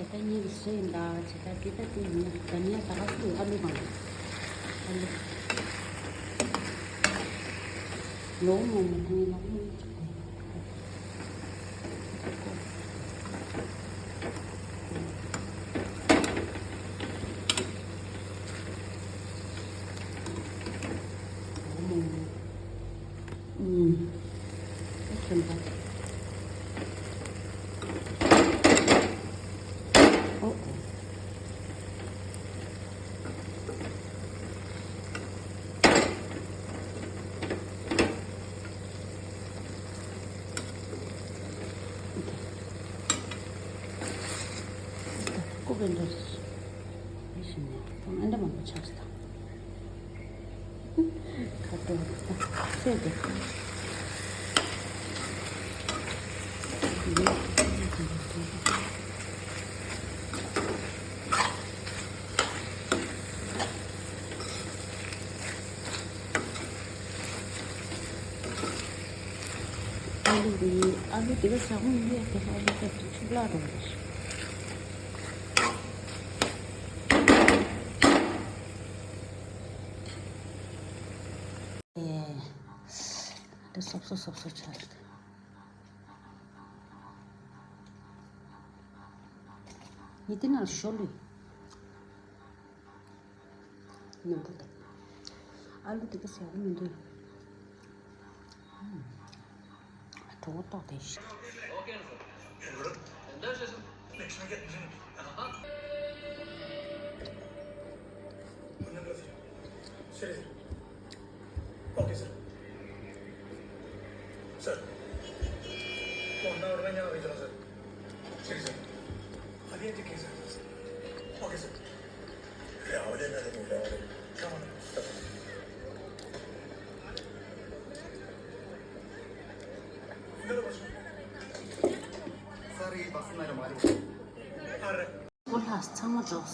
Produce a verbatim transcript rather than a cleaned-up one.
ད་ངེད་ཀྱི་བཟོ་ཡིན་ད་ཇི་ལྟར་འདི་ལྟ་དེ་ཡིན་ན་ད་ངས་ད་ག་སུ་ཨ་ལུ་བང་ཨ་ལུ་ལོ་མོ་མོ་ཐང་ལོ་མོ། ཨུམ། ཨེ་ཁྱོད་པ། ཨོ་ཨོ། ཀུ་བེ་འདྲ་རེད། ཨེ་ཤི་ནས་ཨ་འདྲ་མང་པོ་ཆགས་སོང་། ཁ་དོག་ཚད་དེ། ཨ་ལུ་འདི་ཨ་ལུ་འདི་ག་ཟ་ཁུངས་ཡོད་དེ། ཨ་ལུ་སྐབས་དེ་ཆུ་བརླག་འགྲོ་གི་རེད། ཨེ། འདི་སོབ་སོབ་སོབ་སོབ་ཆགས་རེད། ངས་འདི་ནང་ཞོ་བླུགས། ནམ་བུ་དང་། ཨ་ལུ་དེ་ག་ཟ་གི་མི་འདུག་གྲོད་ཁོག་ལྟོགས་བསྡད་ཤག་ཨོ་ལགས། ཚང་མ་འགྲོ།